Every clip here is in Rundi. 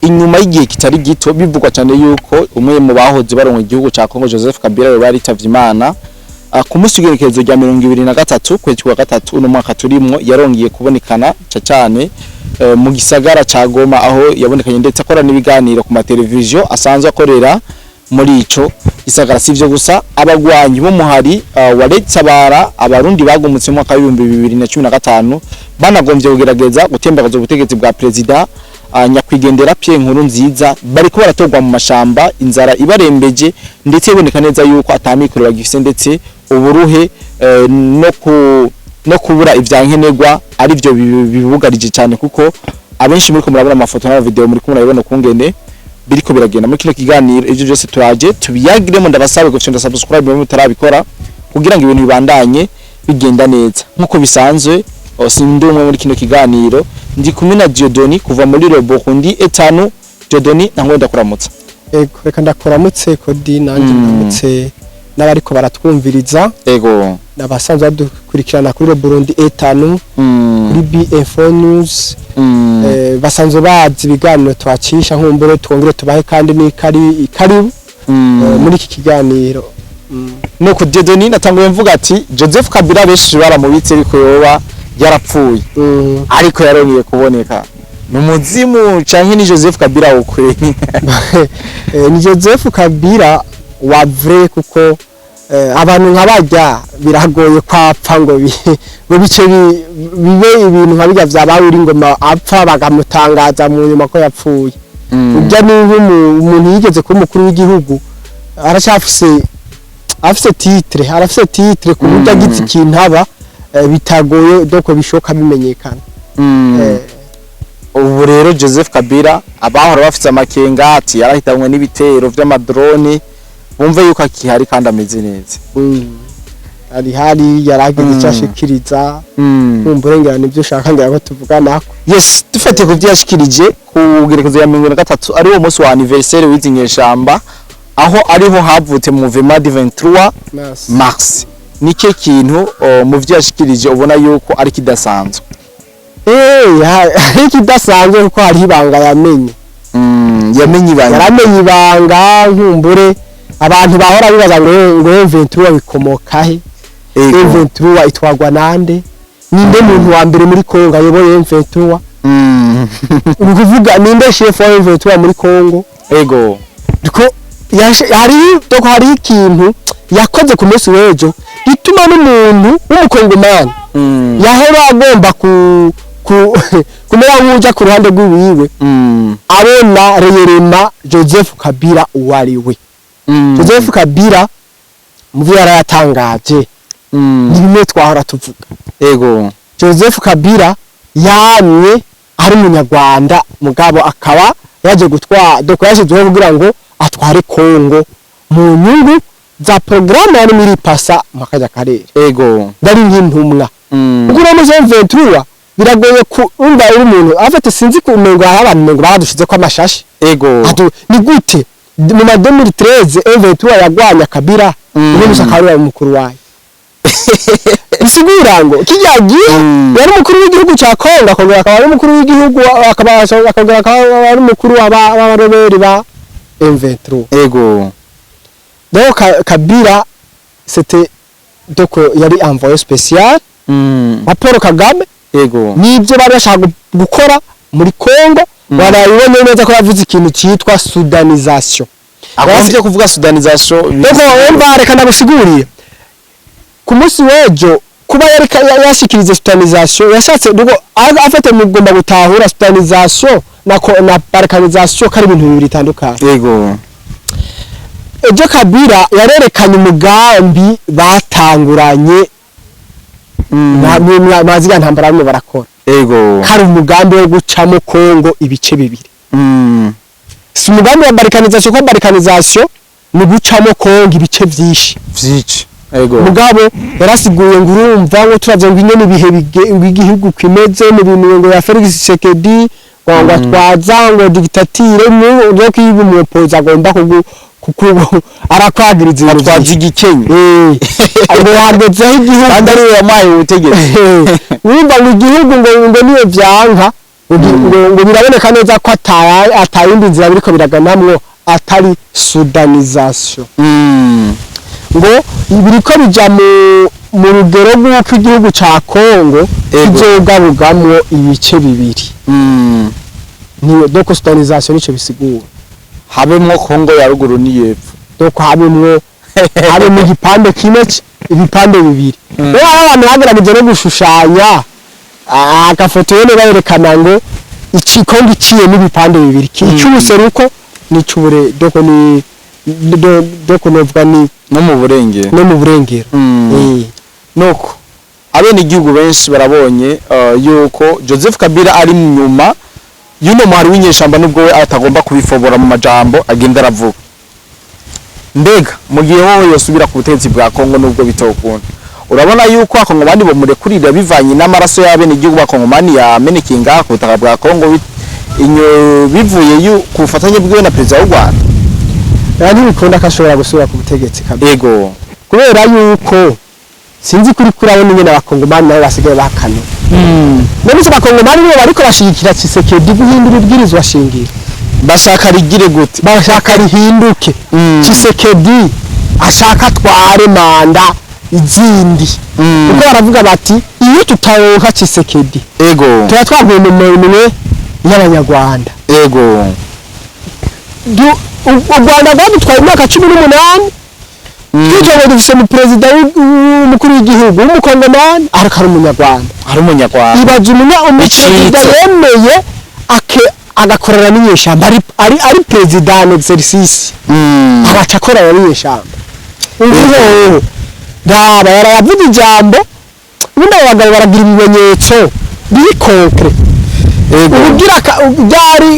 Inyuma y'igihe kitari gito bivugwa cyane yuko umwe mu bahoze baronka igihugu ca Congo, Joseph Kabila, yoba yaritavye Imana, ku munsi w'igenekerezo rya 23 kwezi kwa gatatu uno mwaka turimwo, yarongeye kubonekana cane mu gisagara ca Goma, aho yabonekanye ndetse akora n'ibiganiro ku mateleviziyo asanzwe akorera muri ico gisagara. Sivyo gusa, abagwanyi b'umuhari wa Tabara, abarundi bagumutse mu mwaka wa 2015, banagombye kugerageza gutembagaza ubutegetsi bwa perezida nyakwigendera Pierre Nkurunziza, bariko baratorwa mu mashamba, inzara ibarembeje, ndetse iboneka neza yuko atamikoro bagifise, ndetse uburuhe no kubura ivyankenerwa ari byo bibugarije cyane, kuko abenshi muri ko murabona amafoto n'ama video, muri ko murabibona kungene biriko biragenda. Muri kino kiganiro ivyo byose turaje tubiyagiremo. Ndabasabe gufyonda subscribe muri mutarabikora kugira ngo ibintu bibandanye bigenda neza nkuko bisanzwe. Sindi umwe muri kino kiganiro, ndi kumwe na Dieudonné kuva muri Roborundi etanu. Dieudonné, nangwe ndakuramutsa. Ego, reka ndakuramutse Kodi, nanjye ndamutse n'abariko baratwumviriza n'abasanzwe badukurikirana kuri Burundi etanu, kuri BF News. Basanzwe bazi ibiganiro twacisha, nkumbure twongere tubahe kandi n'ikari ikaribu muri iki kiganiro. Nuko Dieudonné, natanguye mvuga ati Joseph Kabila benshi baramubitse ariko yoba yarapfuye, ariko yarongeye kuboneka. Ni umuzimu canke ni Joseph Kabila ukwe? Ni Joseph Kabila wa vrai, kuko abantu nka barya biragoye kwapfa ngo bice bibe ibintu nka birya vyabaye uri ngoma apfa bakamutangaza mu nyuma ko yapfuye. Urya ni nk'umuntu yigeze kuba umukuru w'igihugu, aracyafise, afise titre, arafise titre ku buryo agize ikintu aba bitagoye doko bishoka bimenyekana. Ubu rero Joseph Kabila, abahora bafite amakenga ati yarahitanwe n'ibitero vy'amadrone, bumve yuko akihari kandi ameze neza. Ari hari, yarageze icyo ashikiriza. Kumva urengera nibyo ushaka ngira ngo tuvuganako. Yes, dufatiye ku vyo yashikirije ku gerekezo ya 33, ari wo munsi wa anniversaire w'izi nyeshamba, aho ariho havutse mouvement du 23 mars, nike kintu mu vyo yashikirije ubona yuko ari kidasanzwe? Hari ikidasanzwe, kuko hariho ibanga yamenye. Yamenye ibanga. Yaramenye ibanga. Nkumbure abantu bahora bibaza ngo M23 bikomoka he? M23 itwagwa nande? Ninde muntu wa mbere muri Kongo ayoboye M23? Ni ukuvuga ninde chef wa M23 muri Kongo? Ko hari doko hari ikintu yakoze ku munsi w'ejo gituma n'umuntu w'umukongomani yahora agomba ku kumera nk'uja ku ruhande rw'iwiwe abona réellement Joseph Kabila uwo ari we. Joseph Kabila mu byo yarayatangaje ni bimwe twahora tuvuga. Joseph Kabila yamye ari umunyarwanda, mugabo akaba yaje gutwara, doko yashizweho kugira ngo atware Kongo mu nyungu za programme yari muri pasa mu kajya karere. Ndari nk'intumwa, kuko uno muzi M23 biragoye kumva uri umuntu afite, sinzi ku umengo hari abantu umengo baradushize ko amashashi. Atu ni gute mu ma 2013 M23 yagwanya Kabila, uno musi akaba ari umukuru wayo? Bisigura ngo kijya gihe yari umukuru w'igihugu cya Kongo, akongera akaba ari umukuru w'igihugu, akongera akaba ari umukuru w'abaroberi ba M23. Donc Kabila c'était, donc yari envoyé spécial wa Paul Kagame. Nibyo bari bashaka gukora muri Kongo. Barabibonye neza ko yavuze ikintu cyitwa soudanisation. Agombye kuvuga soudanisation. Donc wumva, reka ndagusiguriye, ku munsi w'ejo kuba yari yashikirize soudanisation, yashatse duko afite mugomba gutahura soudanisation na balkanisation ko ari ibintu bibiri bitandukanye. Ejo Kabila yarerekanye umugambi batanguranye na maziga ntambara bamwe barakora. Hari umugambi wo gucamo Kongo ibice bibiri. Si umugambi wa balkanisation, ko balkanisation ni gucamo Kongo ibice vyinshi. Vyinshi. Ego. Mugabo yarasiguye ngo urumva ngo turavye ngo ingene ibihe igihugu kimeze mu bintu ngo ya Felix Tshisekedi ngo atwaza ngo dictature ngo kiba umupoza agomba kugu kuku arakwagiriza ibintu atwaza vyinshi. Igikenye. Ngo hagezeho igihugu kandi ari we yamuhaye ubutegetsi. Urumva ngo igihugu ngo niyo vyanka. Ngo biraboneka neza ko atayindi nzira biriko biraganamwo atari soudanisation. Ngo biriko bija mu rugero rw'uko igihugu ca Kongo kizogabugamwo ibice bibiri. Ni donc soudanisation nico bisigura. Habemwo Kongo ya ruguru n'iyepfo. Donc habemwo igipande kimwe, ibipande bibiri. Rero aho abantu bagerageje no gushushanya agafoto nyene bayerekana ngo iki Kongo iciyemo ibipande bibiri, ic'ubuseruko n'ic'ubure, donc ni donc novuga ni no mu burengero. No mu burengero. Nuko abenegihugu benshi barabonye yuko Joseph Kabila ari nyuma y'uno muhari w'inyeshamba, nubwo we atagomba kubifobora mu majambo agenda aravuga. Mbega mu gihe wowe yosubira ku butegetsi bwa Kongo, nubwo bitokunda, urabona yuko Abakongomani bomurekurira bivanye n'amaraso y'abenegihugu b'Abakongomani yamenekeye ngaha ku butaka bwa Kongo, bivuye ku bufatanye bwiwe na perezida w'u Rwanda? Rero ntibikunda ko ashobora gusubira ku butegetsi kabisa. Kubera yuko sinzi kuri kurabona ingene Abakongomani nabo basigaye bakano. None se Abakongomani nibo bariko bashigikira Tshisekedi guhindura ibwirizwa shingiro? Bashaka rigire gute? Bashaka rihinduke. Tshisekedi ashaka atware manda izindi, kuko baravuga bati iyo tutaronka Tshisekedi tuba twaguye mu minwe y'Abanyarwanda. U Rwanda rwadutwaye imyaka 18 twitwa ngo dufise mu perezida w'umukuru w'igihugu w'Umukongomani, ariko ari Umunyarwanda. Ari Umunyarwanda. Ibaza umuperezida Bicitse. yemeye agakorera n'inyeshamba, ari perezida en exercice, agaca akorera n'inyeshamba. Ubu ndaba yaravuze ijambo, ubundi abo bagabo baragira ibimenyetso biri concret. Ubugira byari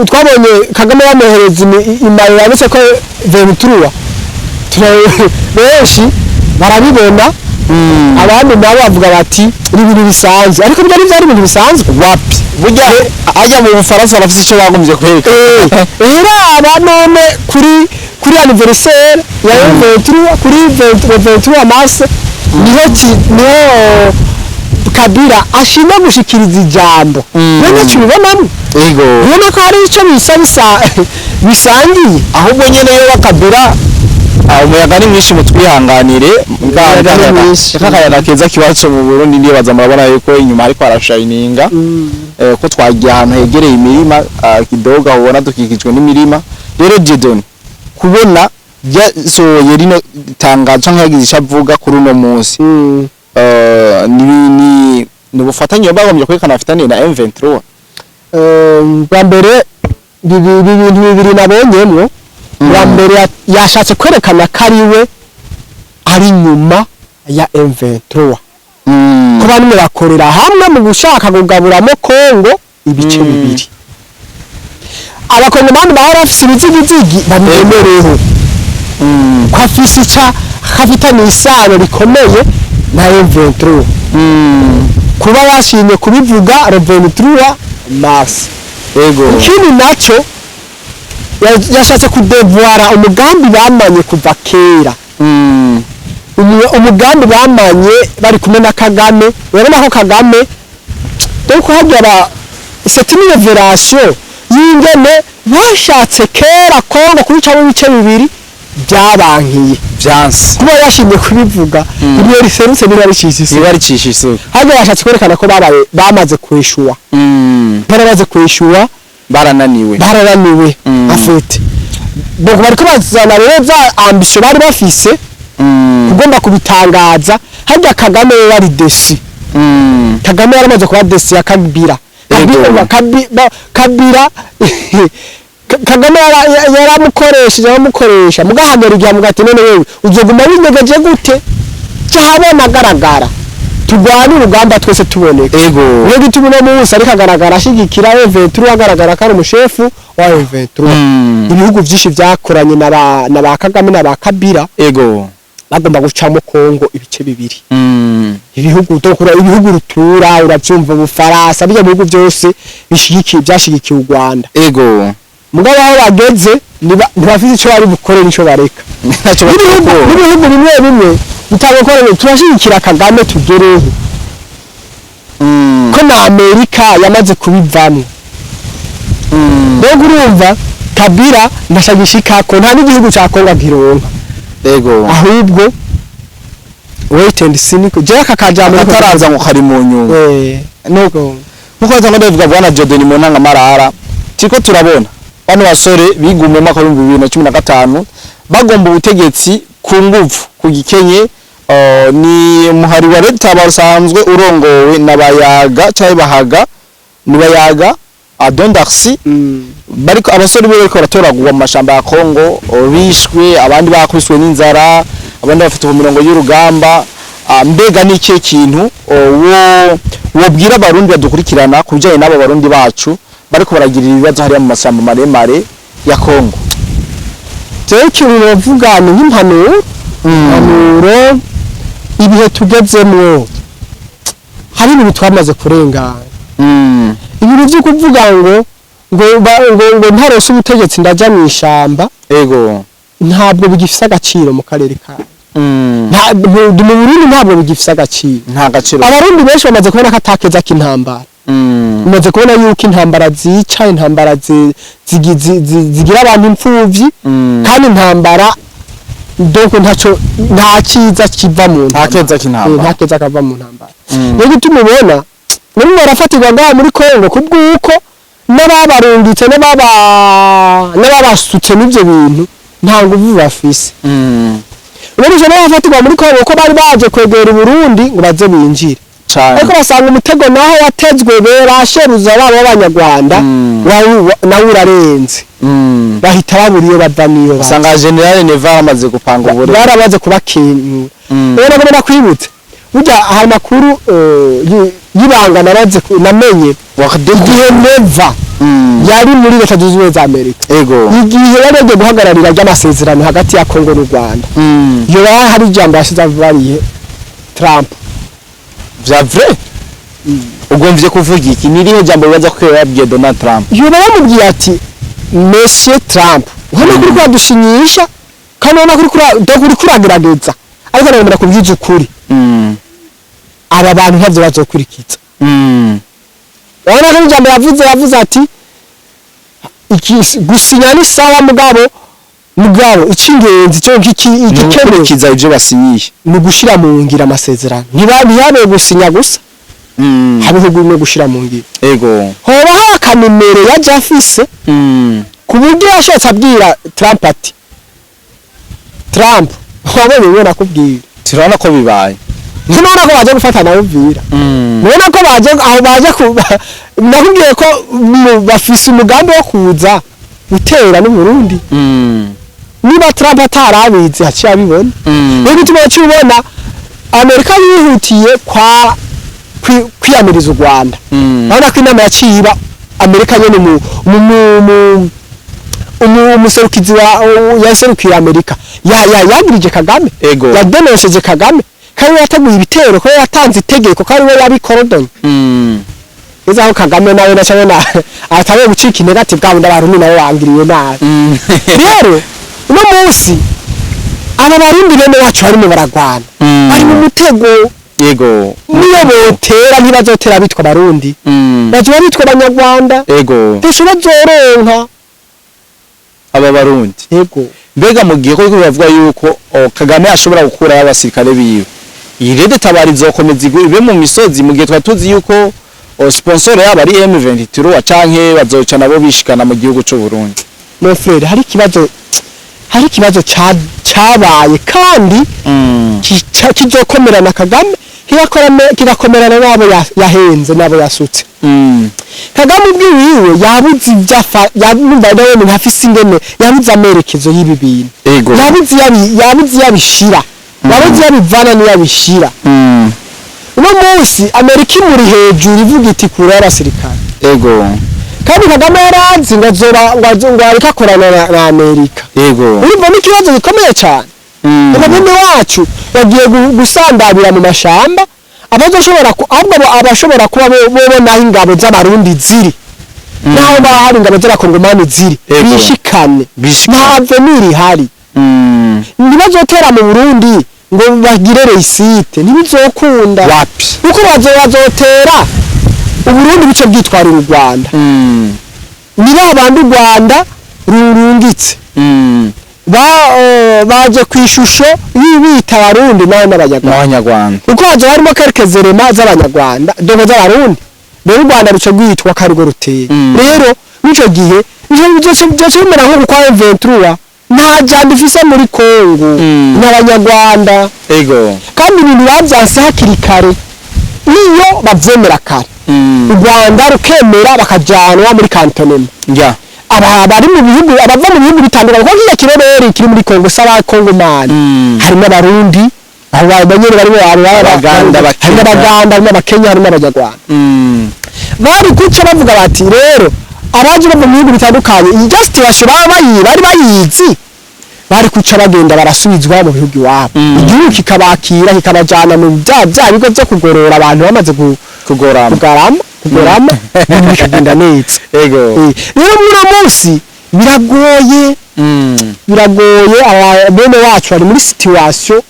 twabonye Kagame yamuhereza imayo yanditse ko 23. Benshi barabibona, abandi nabo bavuga bati ni ibintu bisanzwe, ariko byari ibintu bisanzwe. Wapi, burya ajya mu Bufaransa barafise icyo bagombye kwereka. Iraba none kuri anniversaire ya 23, kuri 23 mars, niho Kabila ashima gushikiriza ijambo. None tubibonamo, ubona ko hari icyo bisa bisangiye. Ahubwo nyene yo bakabira, umuyaga ni mwinshi, mutwihanganire. Umuyaga ni mwinshi. Akayaga keza kiwacu mu Burundi, ndibaza murabona yuko inyuma ariko arashininga, ko twagiye ahantu hegereye imirima, kidoga ubona dukikijwe n'imirima. Rero Dieudonné, kubona yasohoye rino tangazo canke yagize ico avuga kuri uno munsi, ni ubufatanye bagombye kwerekana bafitaniye na M23? Bwa mbere ibi bintu bibiri nabonyemwo. Bwa mbere yashatse kwerekana ko ari we ari nyuma ya M23, ko bamwe bakorera hamwe mu gushaka kugaburamo Kongo ibice bibiri. Abakongomani bahora bafise ibizigizigi babiremereho ko afise ica afitanye isano rikomeye na M23. Kuba yashimye kubivuga le 23 mars. Ikindi naco, yashatse kudévoiler umugambi bamanye kuva kera. Umugambi bamanye bari kumwe na Kagame. Urabona ko Kagame, donc hagera, c'est une révélation y'ingene bashatse kera Kongo kubicamo ibice bibiri, byabankiye. Vyanse. Kuba yashimye kubivuga, ibyo riserutse niba ricisha isuku. Niba ricisha isuku. Hajya yashatse kwerekana ko babaye bamaze kwishura, baramaze kwishura. Barananiwe. Barananiwe. Afite donc bariko bazana rero za ambition bari bafise, kugomba kubitangaza. Hajya Kagame we yari déçu. Kagame yaramaze kuba déçu ya Kabila. Kabila, Kagame yaramukoresheje, yaramukoresha, mugahagera igihe mugati none wewe uzoguma winyegeje gute? Cahabona agaragara, turwane urugamba twese tuboneka. Niyo gituma uno munsi ariko agaragara ashigikira M23, agaragara ko ari umushefu wa M23. Ibihugu vyinshi vyakoranye na ba Kagame na ba Kabila bagomba gucamo Kongo ibice bibiri. Ibihugu dokura, ibihugu rutura, uravyumva, Ubufaransa, bijya bihugu byose bishigikiye, byashigikiye u Rwanda. Mugabo aho bageze ntibafise ico bari bukore n'ico bareka. Ntacyo. N'ibihugu bimwe bimwe bitagukora, turashigikira Kagame tugereho. Ko na Amerika yamaze kubivamwo. Rero urumva Kabila ntashagishikako, nta n'igihugu ca Kongo agironka. Ahubwo wait and see, niko jewe aka kajambo niko. Akataraza ngo kari mu nyungu. Nuko nkuko batanga ndavuga, bwana Jordan, mu ntangamarara turiko turabona bano basore bigumye mu mwaka wa 2015 bagomba ubutegetsi ku nguvu ku gikenye. Ni muhari wa leta basanzwe urongowe na Bayaga cyangwa Bahaga, ni Bayaga Adondarsi. Bariko abasore be bariko baratoragurwa mu mashamba ya Kongo, bishwe, abandi bakubiswe n'inzara, abandi bafite ku mirongo y'urugamba. Mbega ni ikihe kintu wo wobwira abarundi badukurikirana ku bijanye n'abo barundi bacu bariko baragirira ibibazo hariya mu mashyamba maremare ya Kongo? Jewe ikintu novuga ni nk'impanuro. Impanuro, ibihe tugezemwo hari ibintu twamaze kurengana. Ibintu vyo kuvuga ngo ntarose ubutegetsi ndaja mw'ishamba, ntabwo bigifise agaciro mu karere kacu. Mu Burundi ntabwo bigifise agaciro. Nta gaciro. Abarundi benshi bamaze kubona ko atakeza k'intambara. Bamaze kubona yuko intambara zica, intambara zigira abantu imfuvyi. Kandi intambara donc ntaco, nta cyiza kiva mu Nta ntambara. keza k'intambara. Nta keza kava mu ntambara. Niyo gituma ubona muri barafatirwa ngaha muri Kongo kubw'uko n'ababarungitse n'ababasutse n'ivyo bintu nta nguvu bafise. Urabona n'abafatirwa muri Kongo ko bari baje kwegera Uburundi ngo baze binjire, ariko basanga umutego naho watezwe berasheruza babo b'abanyarwanda, nawe urarenze. Bahita babura iyo bava n'iyo baza. Usanga General Neva amaze gupanga ubure. Baramaze kubakenyura. Rero nagomba nakwibutse burya hari amakuru y'ibanga namaze namenye igihe Neva yari muri Leta Zunze Ubumwe za Amerika, igihe yari yagiye guhagararira ry'amasezerano hagati ya Kongo n'u Rwanda, iyo hari ijambo yashize avariye Trump. Vya vrai, ugomvye kuvuga iki? Ni irihe jambo bibaza ko yabwiye Donald Trump? Yoba yamubwiye ati: "Monsieur Trump, ubona ko uriko uradushinyisha kandi ubona ko donc uriko uragerageza, ariko nagomba kubwiza ukuri, aba bantu ntavyo bazokurikiza." Urabona ko ijambo yavuze ati: "Gusinya ni sawa, mugabo icy'ingenzi cyo Ni igikenewe ugukurikiza ivyo basinyiye. Ni ugushira mu ngiro amasezerano. Ntihabe gusinya gusa, habeho no gushira mu ngiro." Hoba hari akanimero yaje afise ku buryo yashatse abwira Trump ati: "Trump, wabonye ibyo nakubwira?" Turabona ko bibaye. Ntubona ko baje gufata nawe Uvira? Mubona ko baje aho baje ku nakubwiye ko bafise umugambi wo kuza gutera n'u Burundi. Niba Trump atarabizi, haciye abibona. Niyo gituma yaciye ubona Amerika yihutiye kwa kwiyamiriza u Rwanda. Urabona ko inama yaciye iba, Amerika nyene mu mu mu mu umuserukizi wa yaserukiye Amerika ya yagirije Kagame, yadenosheje Kagame ko ariwe yateguye ibitero, ko yatanze itegeko, ko ariwe yabikorodonye. Eza aho Kagame nawe na cyane na atawe gucika intege ati: "Bwa bundi abarundi nabo bangiriye nabi." Rero uno munsi aba barundi bene wacu barimo baragwana, bari mu mutego. Niyo botera, ntibazotera bitwa abarundi, bazoba bitwa abanyarwanda. Ntesho bazoronka. Aba barundi. Yego. Mbega mu gihe ko bavuga yuko Kagame ashobora gukurayo abasirikare biwe, iyi RED Tabara izokomeza ibe mu misozi, mu gihe twari tuzi yuko sponsor yabo ari M23, canke bazoca nabo bishikana mu gihugu c'u Burundi? Mon frère, hari ikibazo cabaye kandi kizokomerana Kagame, kigakomerana n'abo yahenze n'abo yasutse. Kagame ubwiwiwe yabuze ibyo afa, yumva nawe ntafise ingene, yabuze amerekezo y'ibi bintu. Yabuze iyo abishira, yabuze iyo abivana n'iyo abishira. Uno munsi Amerika imuri hejuru ivuga iti: "Kura y'abasirikare." Kandi Kagame yarazi ngo azoba ngo ariko akorana na Amerika. Urumva ni ikibazo gikomeye cyane. Bene wacu bagiye gusandabira mu mashamba, abazoshobora ahubwo abashobora kuba bobona aho ingabo z'abarundi ziri naho baba hari ingabo z'abakongomani ziri, bishikane. Bishikane. Nta avenir ihari. Ntibazotera mu Burundi. ngo bagire réussite, ntibizokunda. Wapi. Kuko bazotera Uburundi, bice bwitwarira u Rwanda. Ni ba bandi u Rwanda rurungitse, baje ku ishusho y'ibita Abarundi nawe n'Abanyarwanda. N'Abanyarwanda. Kuko hazo harimo quelques éléments z'Abanyarwanda, dore z'Abarundi. Rero u Rwanda ruca rwitwa ko arirwo ruteye. Rero n'ico gihe ivyo byose byose bimera nko kwa M23, nta jambo ifise muri Kongo, n'Abanyarwanda. Kandi ibintu bavyanse hakiri kare, niyo bavyemera kare, u Rwanda rukemera bakajanwa muri cantonnement, aba bari mu bihugu, abava mu bihugu bitandukanye, kuko kiriya kiroberi kiri muri Kongo si Abakongomani. Harimo Abarundi, abo banyene barimo Abaganda, harimo Abakenya. Abaganda, harimo Abakenya, harimo Abanyarwanda. Bari kuca bavuga bati rero abaje bava mu bihugu bitandukanye, iyi situation baba bari bayizi, bari kuca bagenda barasubizwa mu bihugu iwabo, igihugu kikabakira, kikabajana mu bya bigo byo kugorora abantu bamaze Kugorama. Kugorama, ibintu bikagenda neza. Rero muri uno munsi biragoye, biragoye. Aba bene wacu bari muri situation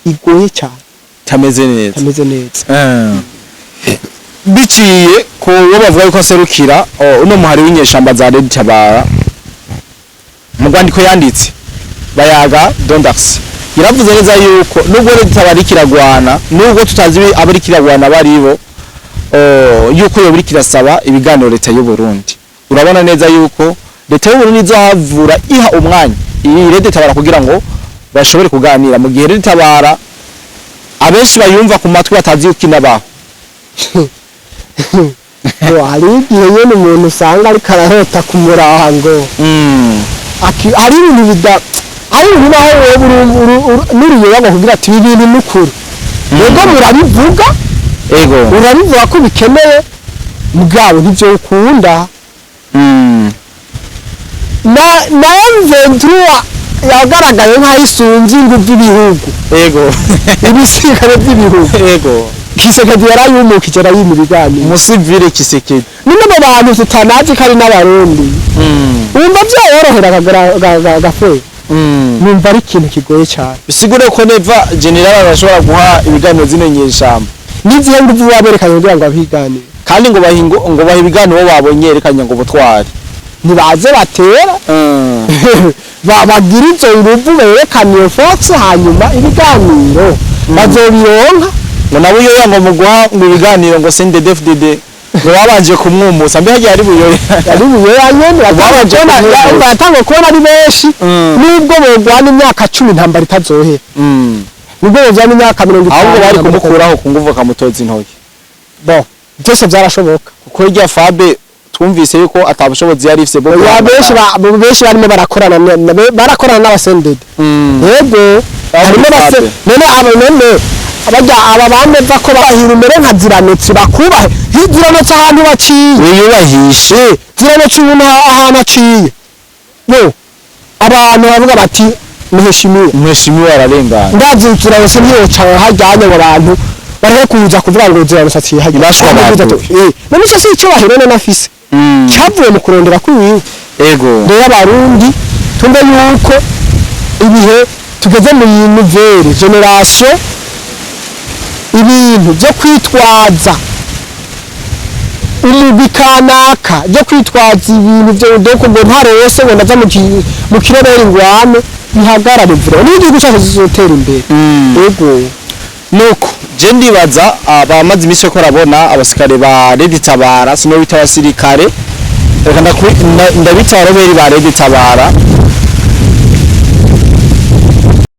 igoye cyane. Tameze neza. Tameze neza. Biciye ku wo bavuga yuko aserukira uno muhari w'inyeshamba za Red Tabara, mu rwandiko yanditse bayaga Dondax, yaravuze neza yuko nubwo Red Tabara ikiragwana, nubwo tutazi abari kiragwana baribo, yuko yo biri kirasaba ibiganiro leta y'u Burundi. Urabona neza yuko leta y'u Burundi izohavura iha umwanya iyi Red Tabara kugira ngo bashobore kuganira, mu gihe Red Tabara abenshi bayumva ku matwi, batazi yuko inabaho? Ngo hari igihe nyene umuntu usanga ariko ararota ku murango. Hari ibintu bida, hari ibintu naho wowe n'uruyoba ngo kugira ati ibi bintu ni ukuri, yego murabivuga, urabivuga ko bikenewe, mugabo ntibyo ukunda. Na M23 yagaragaye nk'aho isunze inguvu ibihugu, ibisirikare by'ibihugu. Kisekedi yarayumukije, arayima ibiganiro. Umusivile Kisekedi. Nimwe mu bantu tutanazi ko ari n'Abarundi, wumva byayorohera gafe? Numva ari ikintu kigoye cyane. Bisigure ko neva general arashobora guha ibiganiro zino nyeshamba? N'izihe nguvu baberekanye kugira ngo abiganire? Kandi ngo bahe ngo bahe ibiganiro babonye yerekanye ngo butware. Ntibaze batera, bagira izo nguvu, berekane iyo force, hanyuma ibiganiro bazobironka. Ngo nawe uyoya ngo mu guha ngo ibiganiro ngo CNDD-FDD ngo babanje kumwumusa, mbe hagiye ari Buyoya? Ari Buyoya nyene. Babanje kumwumusa. Yatanguye kubona ari benshi. Nubwo bogwana imyaka 10, intambara itazohera. Nubwo bogwana imyaka 50, Ahubwo bari intambara. kumukuraho ku nguvu, bakamutoza intoki. Bo byose byarashoboka. Kuko hirya Fabe twumvise yuko atabushobozi yari ifise bwo Ya, benshi benshi barimo barakorana barakorana n'aba CNDD. Yego, harimo Fabe. None abo, none abajya aba bameva ko bahira umere nka Ziranotse, bakubahe Ziranotse ahantu baciye. Wiyubahishe. Ziranotse umuntu ahantu aciye, yo abantu bavuga bati muheshimiwe. Mheshimiwa ararengana. Ndazi Ziranotse ntiyoca hajyanye ngo abantu bareke kuza kuvuga ngo Ziranotse aciye hajya. Ibashwa abantu. None ico si icyubahiro none nafise cyavuye mu kurondera kwiwe? Rero Abarundi tumbe yuko ibihe tugeze mu nouvelle génération, ibintu byo kwitwaza umugwi kanaka, byo kwitwaza ibintu byo doko ngo ntarose ngo ndaza mu kiroberi ngwane, bihagarare vuba n'igihugu cyacu kizotera imbere. Yego. Nuko je ndibaza abamaze imisi ko arabona abasirikare ba Red Tabara, sino bita abasirikare, reka ndabita abaroberi ba Red Tabara.